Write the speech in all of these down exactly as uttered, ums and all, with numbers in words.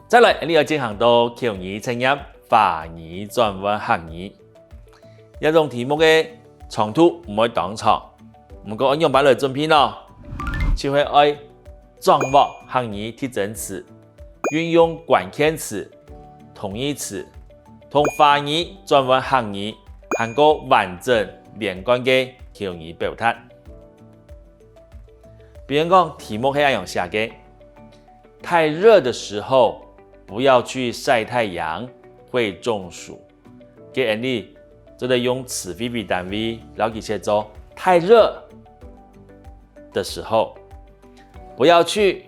再來，𠊎等愛進行到口語測驗，華語轉換客語。這種題目个長度毋會當長，毋過愛仰般來準備呢？就係愛掌握客語特徵詞，運用關鍵詞、同義詞，同華語轉換客語，還過完整連貫个口語表達。比如講，題目係恁樣寫个：太熱的時候不要去曬太陽，會中暑。該𠊎等做得用詞彙為單位，摎佢切做：太熱的時候不要去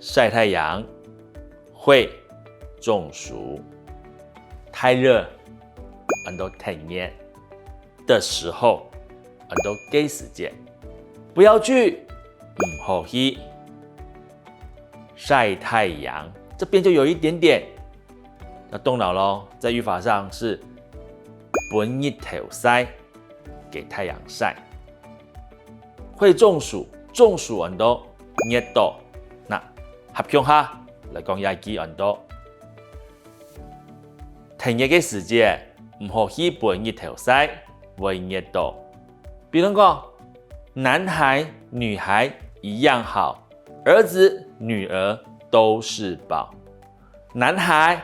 曬太陽，會中暑。太熱，安到太熱的時候，安到該時節。不要去，毋好去。曬太陽，這邊就有一點點要動腦咯，在語法上是分日頭曬，給太陽曬。會中暑，中暑安到熱著。那，合共下來講這句安到：天熱个時節，毋好去分日頭曬，會熱著。比如講，男孩、女孩一樣好，兒子、女兒都是寶。男孩，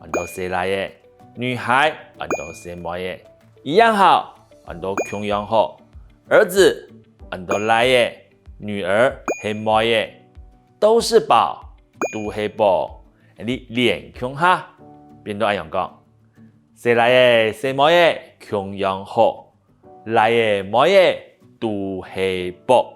安到細倈仔；女孩，安到細妹仔；一樣好，安到共樣好；兒子，安到倈仔；女兒，係妹仔；都是寶，都係寶。你連共下，變到恁樣講：細倈仔、細妹仔共樣好，倈仔、妹仔都係寶。